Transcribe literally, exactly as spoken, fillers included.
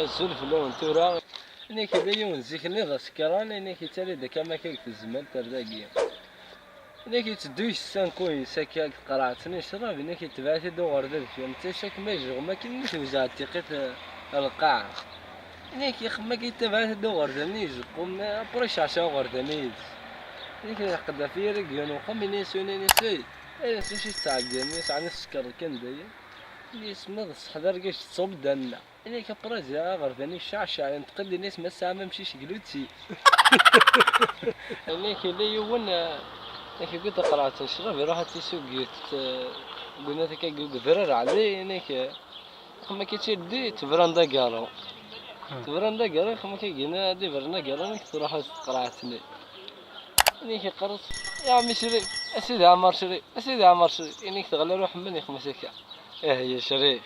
Azul fell-awen tura. Inek yella yiwen zik-nni d asekran, inek yettali-d akka am akka deg tezmalt ar dagi. Inek yetteddu yessanku-ines akka deg tqerɛet-nni yecrab, inek yetbeɛ-it-id uɣerda deffir, netta yessakma yejɣem akken i tewzeɛ tiqit, eh, ar lqaɛa. Inek ixem akka yetbeɛ-it-id uɣerda-nni yezqum, eh, après yecɛecɛ uɣerda-nni yid-s. Inek yeɛqed ɣef yiri deg yiwen uxxam, ini-as win, ini-as: "Ey, ay, s wacu i tettɛeggiḍ?" Ini-as: "Ɛni tsekreḍ kan dayen?" Ini-as: "Ma d ṣṣeḥ d argaz tettṣubbeḍ-d anna." Ini-k après ziɣ aɣerda-nni yecceɛceɛ, yenṭeq-d, ini-as: "Ma tesɛam amcic glu-tt-id." Ini-k yella yiwen, eh, ak-yewwi taqerɛet n ccrab, iruḥ ad tt-isugget, eh, deg unafak-agi deg udrar ɛli, ini-k, eh, xemma k-ittiddi, tebran d agaru. Tebran d agaru, xemma k-igina ad ibren agaru, inek truḥ taqerɛet-nni. Inek iqqar-as: "Ya ɛemmi Crif, a sidi Ɛmer Crif, a sidi Ɛmer Crif." Inek teɣla Ruḥemma, ixem-as akka: "Ih ya Crif."